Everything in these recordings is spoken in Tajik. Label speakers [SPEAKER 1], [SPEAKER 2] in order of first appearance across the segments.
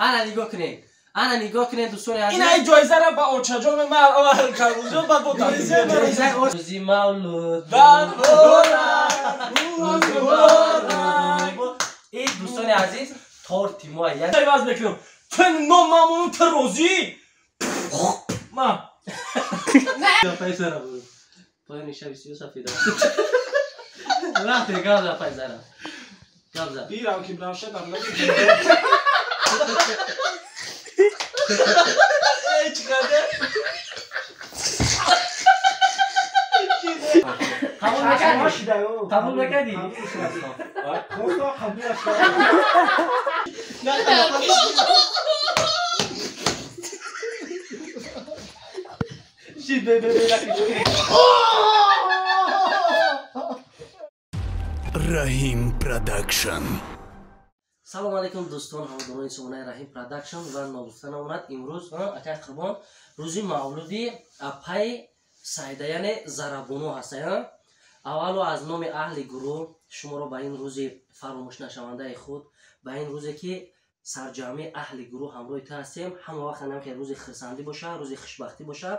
[SPEAKER 1] Ана нигоҳ кунед. Ана нигоҳ кунед дӯстони азиз.
[SPEAKER 2] Ин ай ҷоизаро ба очаҷон ман аввал кардам, баъд бо
[SPEAKER 1] рӯзи мавлуд
[SPEAKER 2] муборак.
[SPEAKER 1] Ин дӯстони азиз торти мо яъне
[SPEAKER 2] иваз мекунам. Ту номамон ту розӣ? Ма.
[SPEAKER 1] Пайзара буд. Поёни шаби сиё сафеда. Рафте гавза пайзара. Гавза.
[SPEAKER 2] Бирам ки бравша дар лаби. Эй, чӣ карде?
[SPEAKER 1] Қабул накардӣ? Қабул накардӣ?
[SPEAKER 3] Раҳим Продакшн.
[SPEAKER 1] Салом алейкум дӯстон, ҳаводорони сомонаи Раҳим Продакшн ва ногуфта намонад имрӯз акай Қурбон рӯзи мавлуди апаи Саида яъне Зарабону ҳаста. Аввало аз номи аҳли гурӯҳ шуморо ба ин рӯзи фаромӯшнашавандаи худ, ба ин рӯзе ки сарҷамъи аҳли гурӯҳ ҳамроҳи ту ҳастем, ҳама вақт ҳам ки рӯзи хурсандӣ боша, рӯзи хушбахтӣ боша,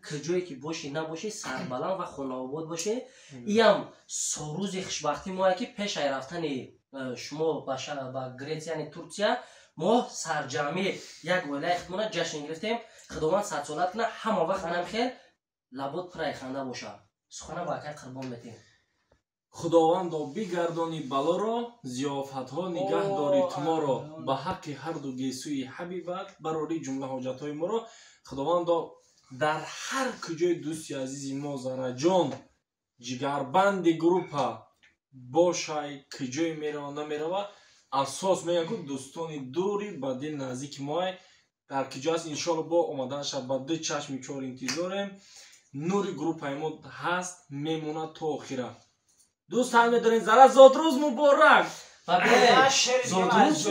[SPEAKER 1] куҷое ки бошӣ набошӣ, сарбаланд ва хонаобод бошӣ. Иам рӯзи хушбахтӣ моя ки пеш ай рафтани шумо ба Гретсия яъне Турсия мо сарҷамъи як оилаи худмона ҷашн гирифтем. Худованд садсолат кунад, ҳама вақт анам хел лабот пурай ханда боша. Сухана ба акай Қурбон метем.
[SPEAKER 2] Худовандо бигардони балоро, зиёфатҳо нигаҳ дори туморо, ба ҳаққи ҳарду гесӯи ҳабибат барори ҷумла ҳоҷатҳои моро. Худовандо дар ҳар куҷои дӯсти азизи мо Зараҷон ҷигарбанди группа бошай, куҷое мерава намерава, асос мегӯяд ку дӯстони дури ба дил наздики моай дар куҷо аст. Иншоалло бо омаданаша ба ду чашми чор интизорем. Нури группаи мо ҳаст, мемонад то охира. Дӯст ҳам медорем. Зара, зодрӯз муборак.
[SPEAKER 1] Зодрӯз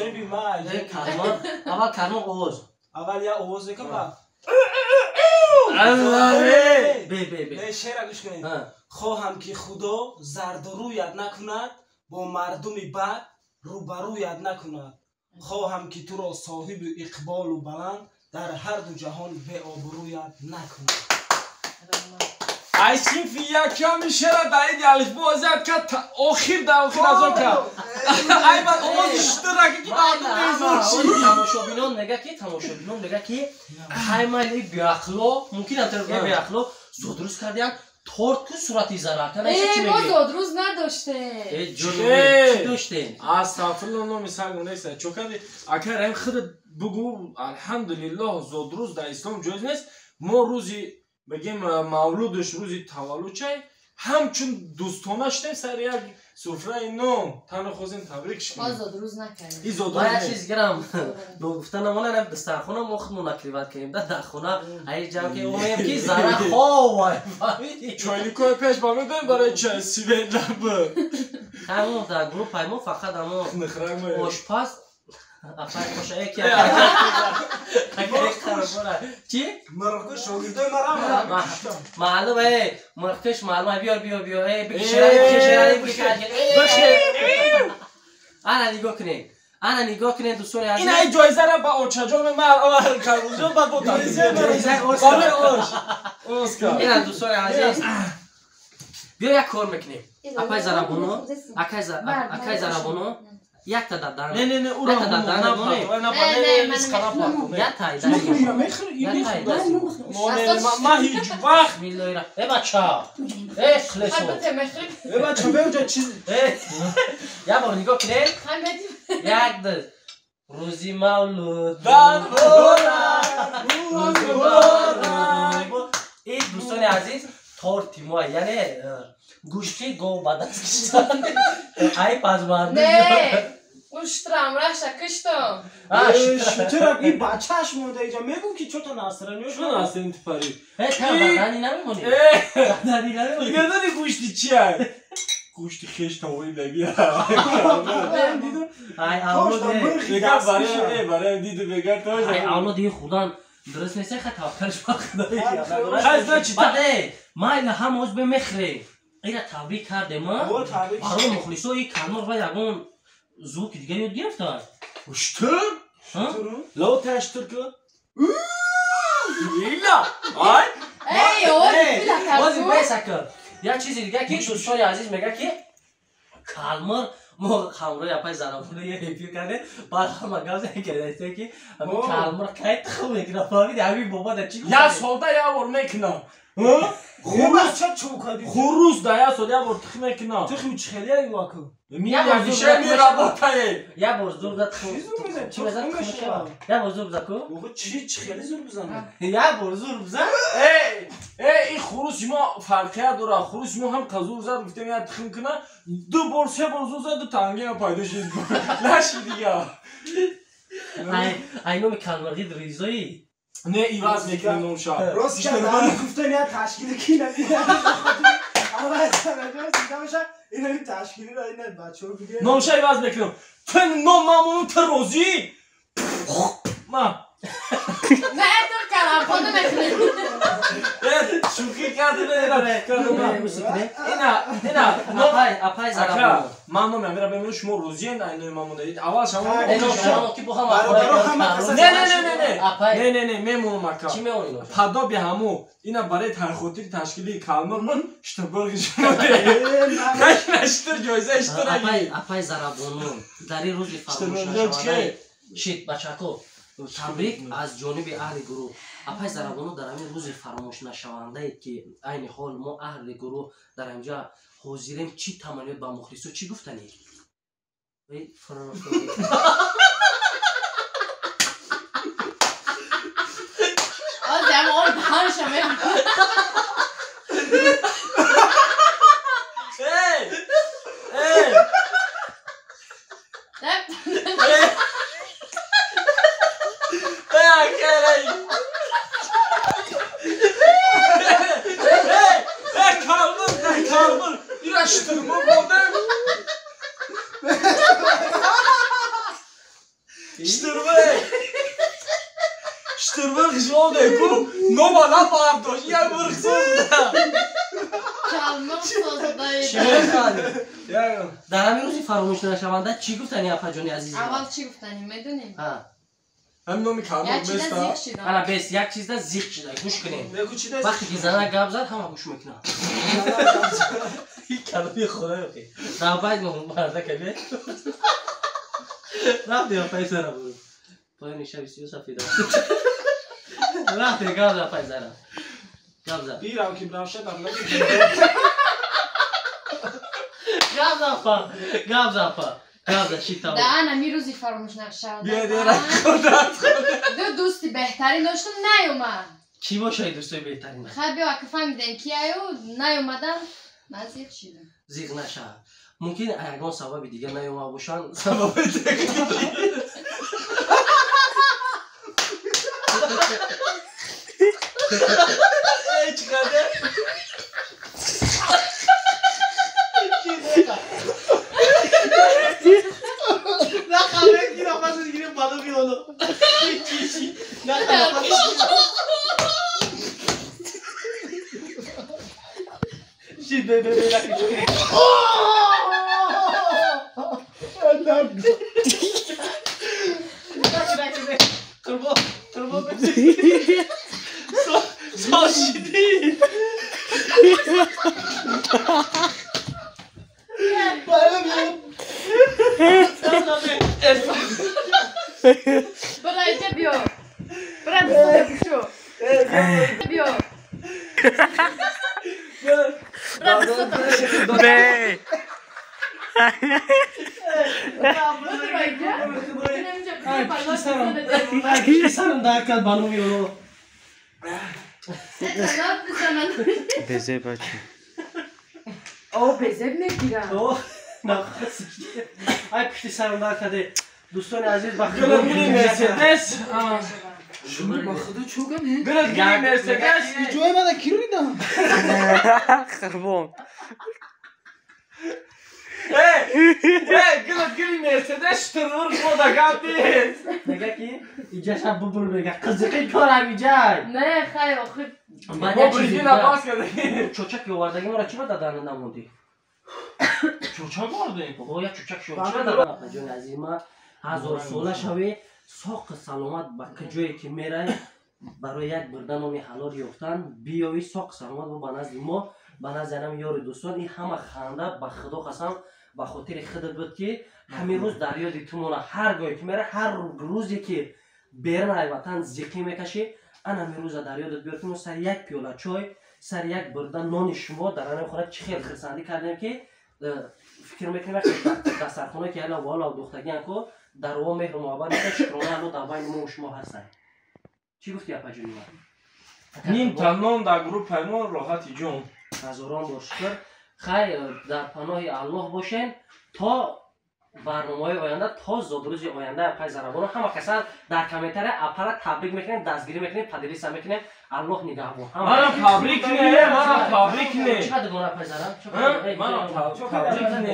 [SPEAKER 1] аввал кармон овоз.
[SPEAKER 4] Аввал я овоз мекунам.
[SPEAKER 1] Бе бе бе.
[SPEAKER 4] Не, шеъра гӯш кунед. Хоҳам ки Худо зардурӯят накунад, бо мардуми бад рӯбарӯят накунад. Хоҳам ки туро соҳиби иқболу баланд дар ҳарду ҷаҳон беобрӯят накунад.
[SPEAKER 2] Ай синфи яками шера дар иди алифбо озият кард, охир дар охир аз он кард. Ай бад овози шутураки ки мардум безор шид.
[SPEAKER 1] Тамошобинон мега ки, тамошобинон мега ки ҳаймали беақло, мумкин ам тар беақло зодрӯз кардиян, торт ку сурати Зара кана
[SPEAKER 5] чӣ мегӣ? Мо зодрӯз надоштем.
[SPEAKER 1] Э ҷон, чӣ доштем?
[SPEAKER 2] Астағфируллоҳ, номи саг нест. Чо кардӣ? Акай Раҳим, худат бугӯ, алҳамдулиллоҳ, зодрӯз дар ислом ҷоиз нест. Мо рӯзи бигем мавлудаш, рӯзи таваллудчай ҳамчун дӯстона шудем сари як суфраи нон, тану хостем табрик шудем.
[SPEAKER 5] Мо зодрӯз накардем.
[SPEAKER 2] И зодрӯз
[SPEAKER 1] ма як чиз гирам ногуфта намонад, дастархона мо худмон накриват кардем, дар хона ай ҷамъ ки омем ки Зара ховай, фаҳмидӣ?
[SPEAKER 2] Чойникҳои пеш ба медоем барои чай свет набуд.
[SPEAKER 1] Ҳамон дар группаи мо фақат ҳамон ошпаз апай қоша яки чӣ?
[SPEAKER 4] Мирғкуш шогирдои мара
[SPEAKER 1] маълум э мирғкуш маълум. Биёр биёр биёр, э бикшерали бикшерали бикшерали. Ана нигоҳ кунед. Ана нигоҳ кунед дӯстони азиз.
[SPEAKER 2] Ин ай ҷоизаро ба очаҷон ман аввал кардам, баъд бо барои ош Оскар.
[SPEAKER 1] Ина дӯстони азиз, биё як кор мекунем. Апай Зарабоно, акай Зарабоно якта дадан.
[SPEAKER 2] Не не не, ура ма ҳеҷ вақт
[SPEAKER 1] бисмиллоҳи э бача, э хлесо,
[SPEAKER 4] э бача, беҷа чиз.
[SPEAKER 1] Як бор нигоҳ кунед. Як ду рӯзи мавлуд муборак. Ин дӯстони азиз торти мо яъне гӯшти гов ба даст кишта. Ай пазмард.
[SPEAKER 5] Уштурам раша киштам.
[SPEAKER 4] Шутурак и бачааш монда иҷа мегум ки чото насранё.
[SPEAKER 2] Чо насрани ту пари?
[SPEAKER 1] Э та бадани намемонӣ. Бадани намемонӣ.
[SPEAKER 2] Медони гӯшти чия? Гӯшти хеш тавои нагия.
[SPEAKER 1] Ай авлод.
[SPEAKER 2] Мега барои барои диду мега тош.
[SPEAKER 1] Ай авлод ин хурдан дуруст нест, ха таваккалш ба Худо.
[SPEAKER 2] Хай значит
[SPEAKER 1] баъд майла ҳама оз бемехрем. Ира табрик кардем, а? Барои мухлисо и канор ва ягон звуки дигар ёд гирифта.
[SPEAKER 2] Уштур? Ло таштур ку. Ила! Ай!
[SPEAKER 5] Эй, ой,
[SPEAKER 1] бози бесака. Як чизи дига ки дӯстони азиз мега ки калмар мо ҳамроҳи апай Зарабону я эфир кардем, баъд ҳама гап зад кардастем ки ҳамин калмар кай тухм мекунад, фаҳмиди? Ҳамин боба да чӣ
[SPEAKER 2] Як солда як бор мекунам.
[SPEAKER 4] Хурус ча чӯкади?
[SPEAKER 2] Хурус да як сол як бор тухм мекунам.
[SPEAKER 4] Тухми чӣ хеле юаку?
[SPEAKER 2] Миша миработае.
[SPEAKER 1] Як бор зур зад тухм. Чӣ мезад? Як бор зур зад ку?
[SPEAKER 4] Чӣ чӣ хеле зур бизанад?
[SPEAKER 1] Як бор зур бизан.
[SPEAKER 2] Эй, эй, ин хуруси мо фарқият дорад. Хуруси мо ҳам зур зад, гуфтем як тухм кунад, ду бор, се бор зур зад, ду тангиам пайдо шуд. Наши дига.
[SPEAKER 1] Ай номи калмарғи ризои?
[SPEAKER 2] Не, иваз мекунем номша.
[SPEAKER 4] Рост гуфтан я ташкили ки ина ташкилиро ина бачаҳо бигирем.
[SPEAKER 2] Номша иваз мекунем. Ту ном мамону ту розӣ? Ма.
[SPEAKER 5] Не, ту калам мекунем.
[SPEAKER 2] Шӯхӣ кардем, ина ина
[SPEAKER 1] апай, апай Зарабону.
[SPEAKER 2] Ман номи амира бемонам, шумо розиен ай номи ман монда. Аввал шумо
[SPEAKER 1] шумо ки бо ҳама
[SPEAKER 2] Не, не, не, не, не. Не, не, не, мемонам ака.
[SPEAKER 1] Чӣ меонӣ?
[SPEAKER 2] Падоби ҳамо ина барои хотири ташкили калмар ман штаборги шумо. Хаштур ҷоиза штур.
[SPEAKER 1] Апай, апай Зарабону, дар ин рӯзи фаромӯшнашаванда шит бачако табрик аз ҷониби аҳли гурӯҳ. Апай Зарабону, дар ҳамин рӯзи фаромӯшнашавандае ки айни ҳол мо аҳли гурӯҳ дар инҷа ҳозирем, чӣ таманниёт ба мухлисо, чӣ гуфтанӣ? Дар ҳамин рӯзи фаромӯшнашаванда чӣ гуфтани, апаҷони азиз?
[SPEAKER 5] Аввал чӣ гуфтани медонем?
[SPEAKER 2] Ҳамин номи калмар беста.
[SPEAKER 1] Ана бес, як чизда зиқ шида, гӯш кунем. Вақте ки зана гап зад, ҳама гӯш мекунад. Каломи худоё ки. Навбат марда кабе. Рафти апай Зарабону. Поёни шаби сиё сафеда. Рафти гап зад апай Зара. Гап зад.
[SPEAKER 4] Дирам ки бравша дар лаби.
[SPEAKER 1] Гап зад апа. Гап зад апа. Гап зад шит тамом.
[SPEAKER 5] Да ана ми рӯзи фаромӯшнашаванда.
[SPEAKER 2] Бия дера худат худат.
[SPEAKER 5] Ду дӯсти беҳтарин доштам, наёмад.
[SPEAKER 1] Кӣ бошад дӯстои беҳтарин?
[SPEAKER 5] Хай биё ака фаҳмидем ки аю наёмадан, ман зиқ шидам.
[SPEAKER 1] Зиқ наша. Мумкин ягон сабаби дига наёмад бошанд.
[SPEAKER 2] Сабаби техникӣ. Эй, чӣ қадар?
[SPEAKER 6] Безеб бачи.
[SPEAKER 5] О, безеб мегирам.
[SPEAKER 1] О, нахас. Ай пушти сарам накаде. Дӯстони азиз, ба
[SPEAKER 2] Гули Мерседес.
[SPEAKER 4] Ба худо чӯгане?
[SPEAKER 2] Гули Мерседес.
[SPEAKER 4] Ҷои мана ки ридам?
[SPEAKER 6] Қурбон.
[SPEAKER 2] Эй, эй, гули Мерседес штурмур мода гап нест.
[SPEAKER 1] Мега ки иҷаша бубур мега. Қизиқи корам иҷай.
[SPEAKER 5] Не, хай охир.
[SPEAKER 2] Мо бридина пас кардем.
[SPEAKER 1] Чочак овардаги мора чӣ ба дадан намондӣ?
[SPEAKER 2] Чочак овардем?
[SPEAKER 1] О, як чочак шо. Чӣ ба дадан? Ҷони азиз, ма ҳазорсола шавӣ, Соқ саломат ба куҷое ки мерай, барои як бурда номи ҳалол ёфтан биёӣ, соқ саломат бо ба назди мо, ба назди анам ёри дӯстон. Ин ҳама ханда, ба худо қасам, ба хотири худат буд, ки ҳамин рӯз дар ёди ту мона. Ҳар гоҳе ки мерай, ҳар рӯзе ки берун ай ватан зиқӣ мекашӣ, ан ҳамин рӯза дар ёдат биёр, ки мо сари як пиёла чой, сари як бурда нони шумо дар анами хона чӣ хел хирсандӣ кардем, ки фикр мекунем дастархона ки ала вала духтагиан ку дар во меҳру муҳаббат мекунад. Шукрона Алло, дар байни мо шумо ҳастанд. Чӣ гуфти, апаҷони ман?
[SPEAKER 2] Ним та нон дар группаи мо роҳати ҷон.
[SPEAKER 1] Ҳазорон бор шукр. Хайр, дар паноҳи Аллоҳ бошем то барномаҳои оянда, то зодрӯзи оянда апаи Зарабоно. Ҳама каса дар комментария апара табрик мекунем, дастгирӣ мекунем, поделиться мекунем. Аллоҳ нигаҳбон.
[SPEAKER 2] Манам табрик не, манам табрик не.
[SPEAKER 1] Чӣ қадр гуна, апаи Зараб?
[SPEAKER 2] Манам табрик не.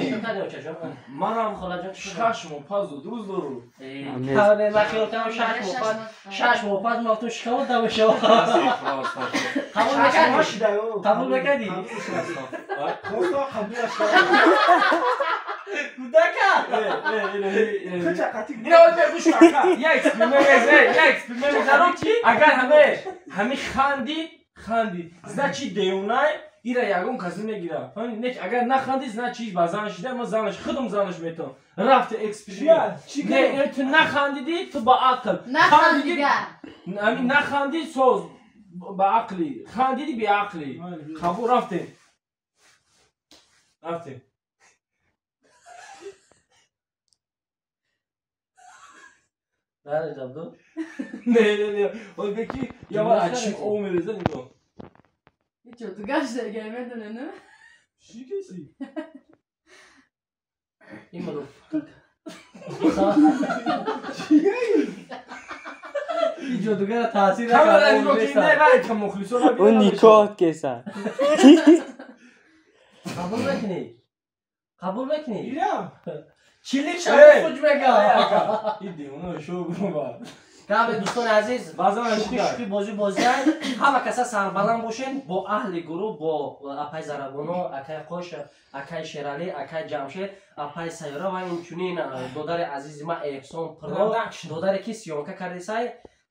[SPEAKER 2] Манам
[SPEAKER 1] холаҷон.
[SPEAKER 2] 6 моҳ пас зодрӯз дору.
[SPEAKER 1] Ман хиёл кардам 6 моҳ пас, 6 моҳ пас мо шикамо дамешава. Қабул мекардӣ? Қабул мекардӣ? Кудака.
[SPEAKER 2] Я эксперимент, я эксперимент мезанам. Агар ҳаме ҳами ханди, ханди, значит девонай, ира ягон касе мегира. Не, агар наханди, значит ба занаш шида, ма занаш худам занаш метавон. Рафти эксперимент. Не, ту нахандиди, ту ба ақл.
[SPEAKER 5] Нахандига.
[SPEAKER 2] Ами наханди, соз ба ақли. Хандиди, беақли. Қабул, рафтем. Рафтем.
[SPEAKER 1] Бале, Абду.
[SPEAKER 2] Не, не, не. Вот беки, я ва ачи о мереза нигоҳ.
[SPEAKER 5] Ҳеҷ ту гашт дигар медонӣ, не?
[SPEAKER 2] Чӣ каси?
[SPEAKER 1] Ин буду. Ин ҷодугара таъсир
[SPEAKER 2] Камера нигоҳ ки не, вай ка мухлисона.
[SPEAKER 6] Ӯ никоҳ кеса.
[SPEAKER 1] Қабул мекунӣ? Қабул мекунӣ?
[SPEAKER 4] Ирам.
[SPEAKER 1] Чилик шаб хуҷ мега.
[SPEAKER 2] Ин девона шоу ба.
[SPEAKER 1] Габе, дӯстони азиз, шӯхӣ шӯхӣ, бозӣ бозиай. Ҳама каса сарбаланд бошен бо аҳли гурӯҳ, бо апаи Зарабоно, акаи Қош, акаи Шералӣ, акаи Ҷамшед, апаи Сайёра ва инчунин додари азизи ма Эҳсон Пиро, додаре ки съёмка кардисай.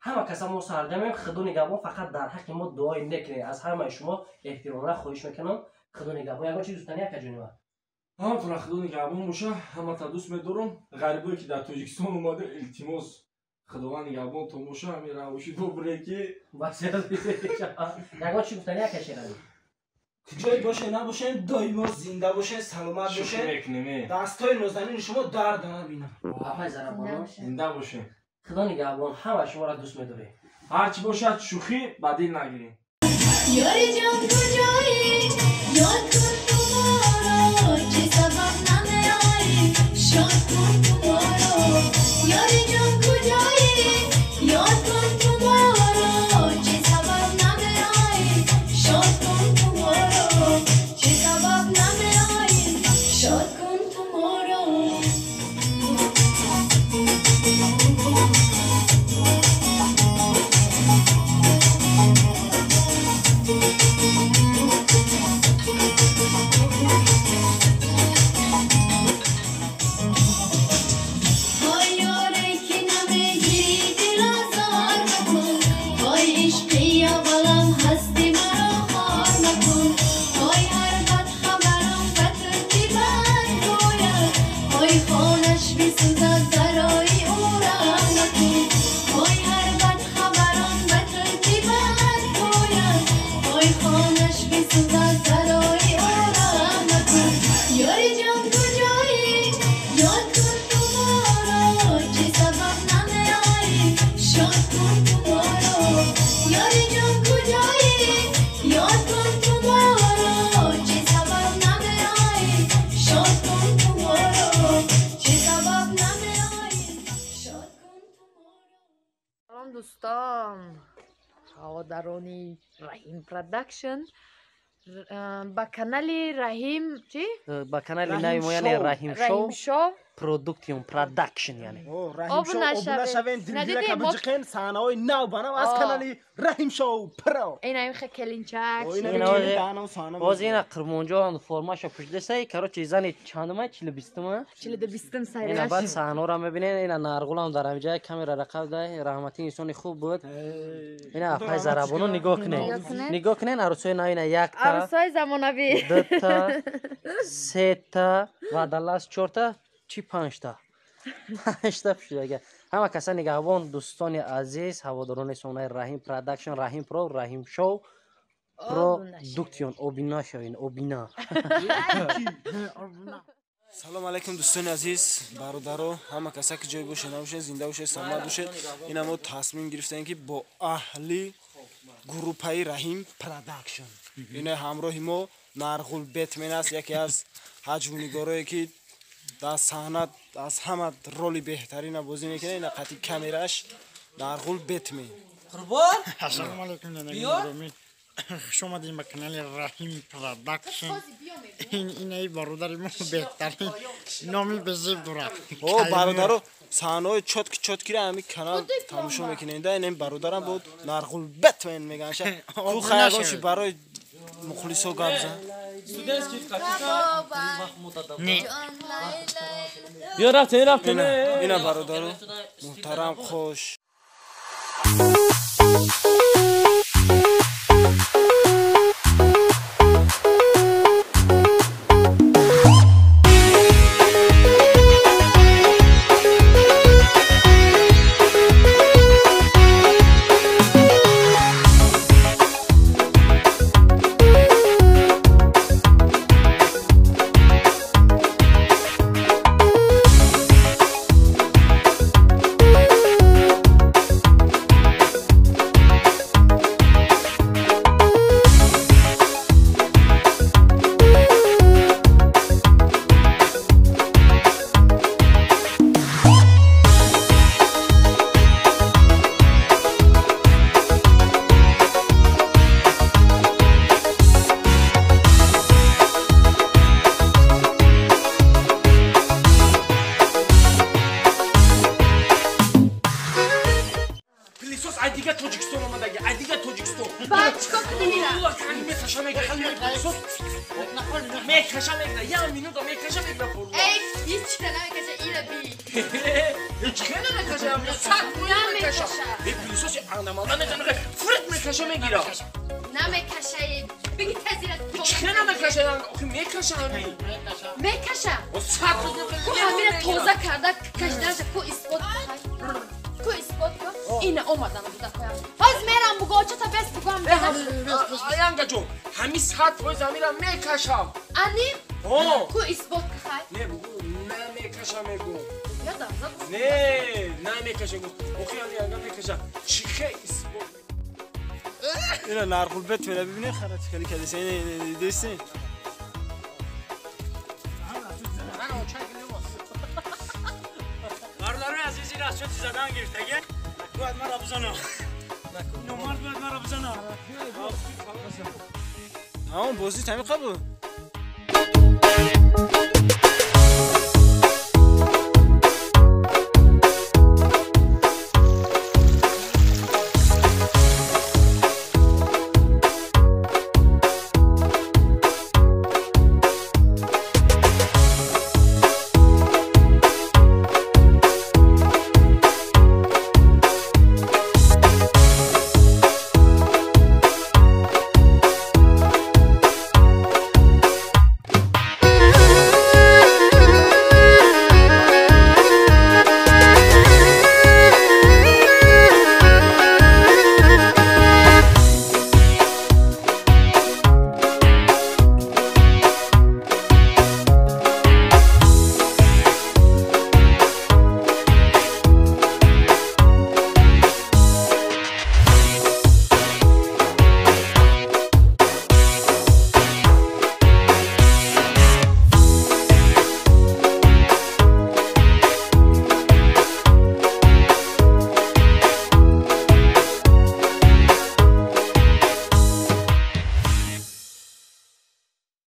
[SPEAKER 1] Ҳама каса мо сарҷамем. Худо нигаҳбон, фақат дар ҳаққи мо дуои некунед. Аз ҳамаи шумо эҳтиромона хоҳиш мекунам. Худо нигаҳбон. Ягон чиз гуфтани, акаҷони ман?
[SPEAKER 2] Ҳаматонро худо нигаҳбон боша, ҳамата дӯст медорам. Ғарибое ки дар Тоҷикистон омада, илтимос, худованд нигаҳбонтон боша. Ҳамин равоши добре ки
[SPEAKER 1] Ягон чи гуфтани, ака Шералӣ?
[SPEAKER 4] Куҷое боше набошен, доимо зинда бошен, саломат
[SPEAKER 2] шӯхӣ
[SPEAKER 4] бошен.
[SPEAKER 2] Мекунем.
[SPEAKER 4] Дастҳои нозанини шумо дарда набинам.
[SPEAKER 1] Апаи Зарабоно.
[SPEAKER 2] Зинда бошем.
[SPEAKER 1] Худо нигаҳбон, ҳама шуморо дӯст медорем.
[SPEAKER 2] Ҳарчи бошад шӯхӣ, ба дил нагирем.
[SPEAKER 7] Ёри ҷон, куҷоӣ? Ёд кун ту моро, чӣ сабаб намеоӣ? Шод кун ту моро. Ёри ҷон, куҷоӣ? Ёд кун ту моро, чӣ сабаб намеоӣ? Шод кун ту моро, чӣ сабаб намеоӣ? Шод кун ту моро. Ой, ёре, ки намегирӣ, дил озор макун. Ой, ишқи аввалам ҳасти маро хор макун. Ой, ҳар бадхабарам ба турки бад гӯяд, ой, хонаш бисӯзад, барои ӯ раҳм макун. Ой, ҳар бадхабарам ба турки бад гӯяд, ой, хонаш бисӯзад, барои ӯ раҳм макун. Ёри ҷон, куҷоӣ? Ёд кун ту моро, чӣ сабаб намеоӣ? Шод кун ту моро. Ёри ҷон, куҷоӣ? Ёд кун ту моро, чӣ сабаб намеоӣ? Шод кун ту моро, чӣ сабаб намеоӣ? Шод кун ту моро.
[SPEAKER 5] Салом, дӯстон, ҳаводарони Раҳим Продакшн, ба канали Раҳим чӣ?
[SPEAKER 1] Ба канали
[SPEAKER 4] Раҳим
[SPEAKER 1] нави мо, яъне
[SPEAKER 4] Шоу.
[SPEAKER 1] Раҳим Шоу.
[SPEAKER 5] Раҳим Шоу.
[SPEAKER 1] Продукцион продакшн яъне.
[SPEAKER 4] Раҳим Шоу обуна шавен, дилгира кабиҷиқен, саҳнаҳои нав ба нав аз канали Раҳим Шоу Про.
[SPEAKER 5] Ина им хе келинчак.
[SPEAKER 1] Боз ина Қурбонҷон формаша пӯшидасай, короче зани чандума? 42-ма?
[SPEAKER 5] 42-м сайраш.
[SPEAKER 1] Ина баъд саҳнаро мебинен, ина Нарғулам дар ҳамиҷа камера рақаб дай, раҳмати инсони хуб буд. Ина апай Зарабону нигоҳ кунед. Нигоҳ кунед арӯсои нав ина якта.
[SPEAKER 5] Арӯсои замонавӣ.
[SPEAKER 1] Дута, сета ва далас чорта. Чи панҷта? Панҷта пушидага. Ҳама каса нигаҳбон, дӯстони азиз, ҳаводорони сомонаи Раҳим Продакшн, Раҳим Про, Раҳим Шоу, Продукцион. Обина шавен, обина.
[SPEAKER 4] Салом алайкум дӯстони азиз, бародаро, ҳама каса ки ҷой бошед, набошед, зинда бошед, саломат бошед. Ина мо тасмим гирифтем ки бо аҳли группаи Раҳим Продакшн. Ина ҳамроҳи мо Нарғул Бетмен аст, яке аз ҳаҷвнигорое ки дар саҳна аз ҳама роли беҳтарина бозӣ мекунад. Ина қати камераш Нарғул Бетмен.
[SPEAKER 1] Қурбон,
[SPEAKER 8] ассалому алайкум дӯстони, хуш омадем ба канали Раҳим Продакшн. Инаи бародари мо беҳтарин номи безеб дорад.
[SPEAKER 4] О бародаро, саҳнаҳои чотки чоткира ҳами канал тамошо мекунед. Ин бародарам буд Нарғул Бетмен меганша. Ту хаягонши барои мухлисо гап зан.
[SPEAKER 2] Студентский қатиса. Не. Ё рафтем, рафтем.
[SPEAKER 4] Ина бародаро, муҳтарам хош. Ина Нарғул Бетмена бибинед, харат хеле кадеса. Ина дидесин.
[SPEAKER 8] Бародарони азиз, ин аз чоти задан гирифтаги. Бояд маро бизанам. Номард бояд маро бизанам.
[SPEAKER 4] Ҳамон бозӣ тамиқа буд.